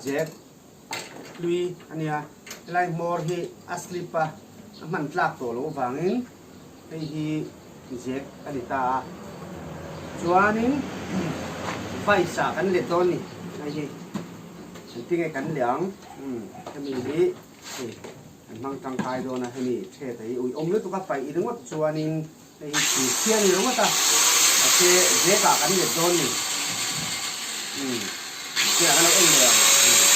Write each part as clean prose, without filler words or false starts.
Jack hlui a nia, helai hmawr hi a slip a, a hman tlak tawh loh vangin hei hi Jack a ni ta a. Chuanin vice ah kan let dawn ni, hei hi engtinge kan leh ang, hemi hi hei kan hmang tangkai dawn a, hemi theta hi uiawm lutuk a paih ringawt chuanin Hei hi thil thiang ni ringawt a, mahse Jack ah kan let dawn ni. Umm, mahse ah kan lo en leh ang. Umm.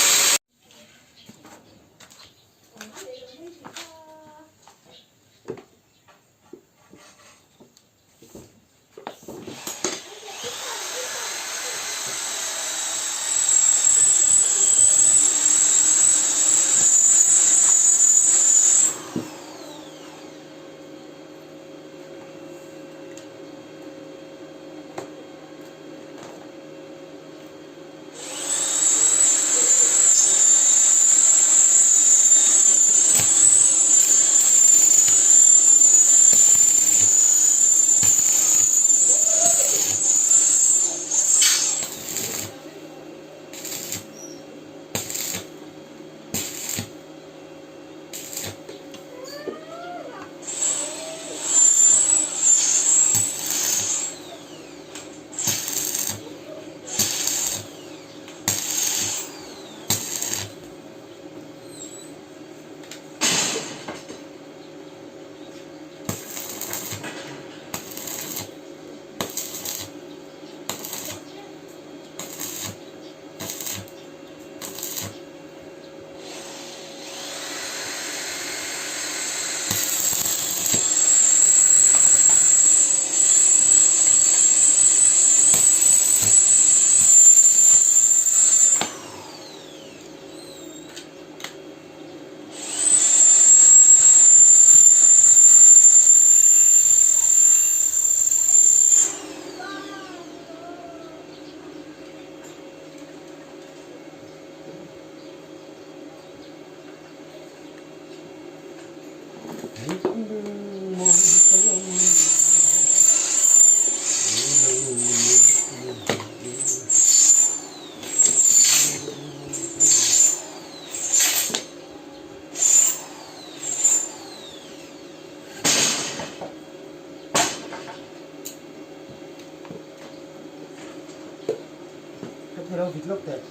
Ka thei lo vit lawk teh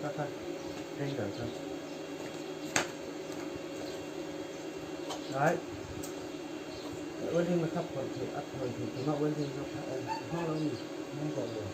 ka kha grinder chuan Right welding na kha phawrh theih a phawrh theih tuma welding zawk kha a hmang lo ni hmang tawh lo.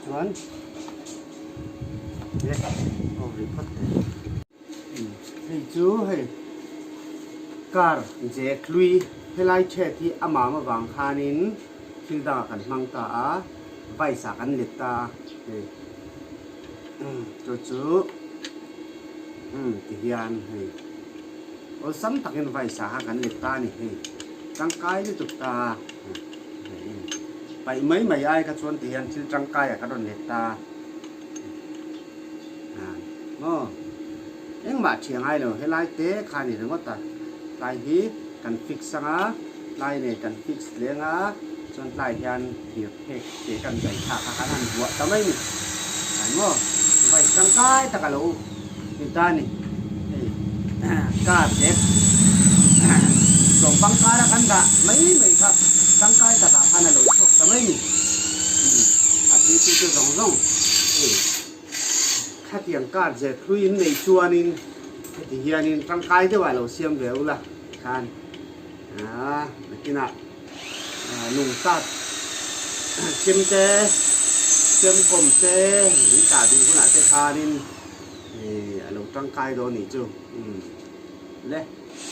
Chuan hei chu hei car jack hlui helai thet hi a mam avang khanin thil dangah kan hmang ta a vice ah kan let ta a hei chu chu ti hian hei awlsam takin vice ah khan kan let ta a ni hei tangkai lutuk ta a paih mai mai ai kha chuan ti hian thil tangkai ah kan rawn let ta a maw engmah thiah ngai lo helai te kha a ni ringawt a tlai hi kan fix anga tlai nei kan fix leng a chuan tlai hian thir phek te kan zai thlak kha kan han buah ta mai a ni. Tlai maw device tangkai tak a lo ni ta a ni. Hei car zet tlawmpang kara kan dah mai mai kha tangkai takah khan a lo chhuak ta mai ni. A thiltute zawng zawng hei khatiang car zet hlui in nei chuanin heti hianin tangkai deuhah lo siam ve ula khan nakinah Nungtat chem te, chem kawm te in tah duh hunah te khanin a lo tangkai dawn nih chu le.